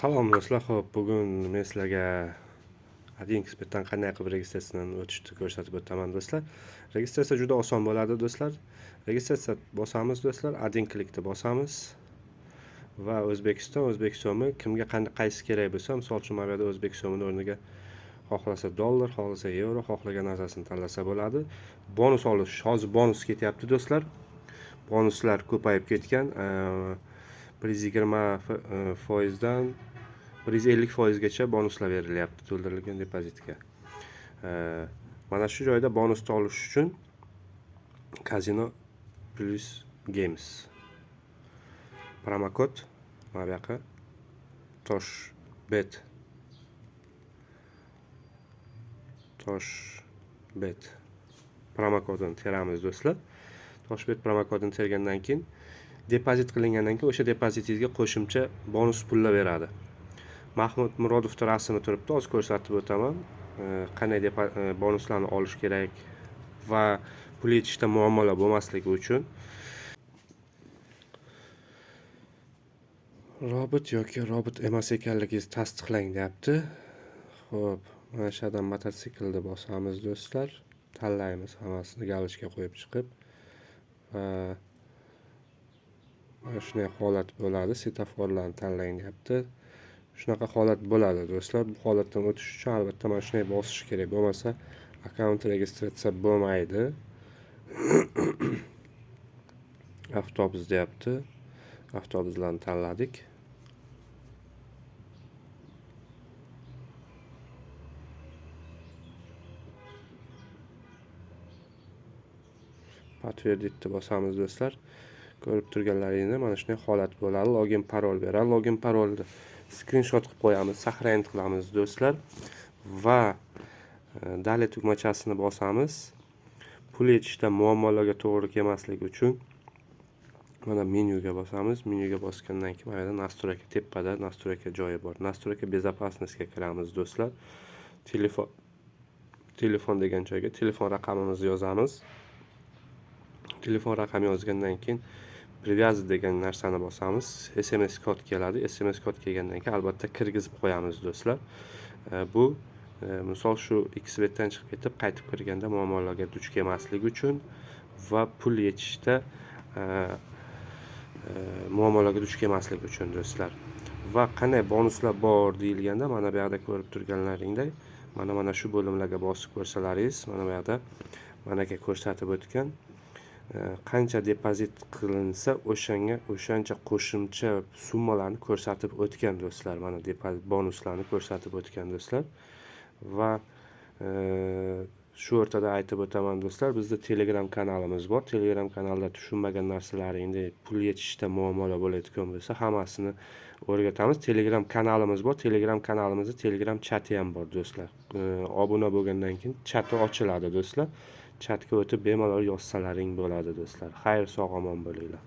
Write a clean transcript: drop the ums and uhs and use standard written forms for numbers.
Salom do'stlar, xo'p, bugun men sizlarga 1xBetdan qanday qilib registratsiyadan o'tishni ko'rsatib o'taman do'stlar. Registratsiya juda oson bo'ladi do'stlar. Registratsiya bosamiz do'stlar, 1 klikni bosamiz va O'zbekiston, o'zbek so'mi kimga qaysi kerak bo'lsa, misol uchun mana bu yerda o'zbek so'mini o'rniga xohlasa dollar, xohlasa yevro, xohlagan narsasini tanlasa bo'ladi. Bonus olish, hozir bonus ketyapti do'stlar. Bonuslar ko'payib ketgan. 120%dan 150%gacha bonuslar berilyapti to'ldirilgan depozitga. Mana shu joyda bonusni olish uchun Casino Plus Games promokod mana bu yoqqa Toshbet Toshbet promokodini teramiz do'stlar. Toshbet promokodini tergandan keyin depozit qilingandan keyin o'sha depozitingizga qo'shimcha bonus pullar beradi. Mahmud Murodovning rasmi turibdi, hozir ko'rsatib o'taman. Qanday bonuslarni olish kerak va pul yechishda muammolar bo'lmasligi uchun. Robot yoki robot emas ekanligingizni tasdiqlang deyapti. Xo'p, mana shu yerdan mototsiklni bosamiz do'stlar. Tanlaymiz hammasini galochka qo'yib chiqib va mana shunday holat bo'ladi. Svetoforlarni tanlang deyapti. Shunaqa holat bo'ladi do'stlar. Bu holatdan o'tish uchun albatta mana shunday bosish kerak. Bo'lmasa akkaunt registratsiya bo'lmaydi. Avtobus deyapti. Avtobuslarni tanladik. Подтвердить bosamiz do'stlar. Ko'rib turganlaringizni mana shunday holat bo'ladi. Login parol beradi. Login parolni skrinshot qilib qo'yamiz, saqlanib qilamiz do'stlar va dali tugmachasini bosamiz. Pul yechishda muammolarga to'g'ri kelmasligi uchun mana menyuga bosamiz. Menyuga bosgandan keyin mana yerda настройка tepada настройка joyi bor. Настройка безопасностьga kiramiz do'stlar. Telefon degan joyga telefon raqamimizni yozamiz. Telefon raqami yozgandan keyin привязать degan narsani bosamiz. SMS kod keladi. SMS kod kelgandan keyin albatta kirgizib qo'yamiz do'stlar. Bu misol shu xbetdan chiqib ketib qaytib kirganda muammolarga duch kelmaslik uchun va pul yechishda muammolarga duch kelmaslik uchun do'stlar. Va qanday bonuslar bor deyilganda mana bu yerda ko'rib turganlaringday mana shu bo'limlarga bosib ko'rsalaringiz mana bu yerda mana aka ko'rsatib o'tgan qancha depozit qilinsa o'shanga o'shancha qo'shimcha summalarni ko'rsatib o'tgan do'stlar. Mana depozit bonuslarni ko'rsatib o'tgan do'stlar. Va shu o'rtada aytib o'taman do'stlar, bizda Telegram kanalimiz bor. Telegram kanalda tushunmagan narsalaringni, pul yechishda muammolar bo'layotgan bo'lsa, hammasini o'rgatamiz. Telegram kanalimiz bor. Telegram kanalimizda Telegram chati ham bor do'stlar. Obuna bo'lgandan keyin chati ochiladi do'stlar. Chatga o'tib bemalol yozsalaring bo'ladi do'stlar. Xayr, sog' omon bo'linglar.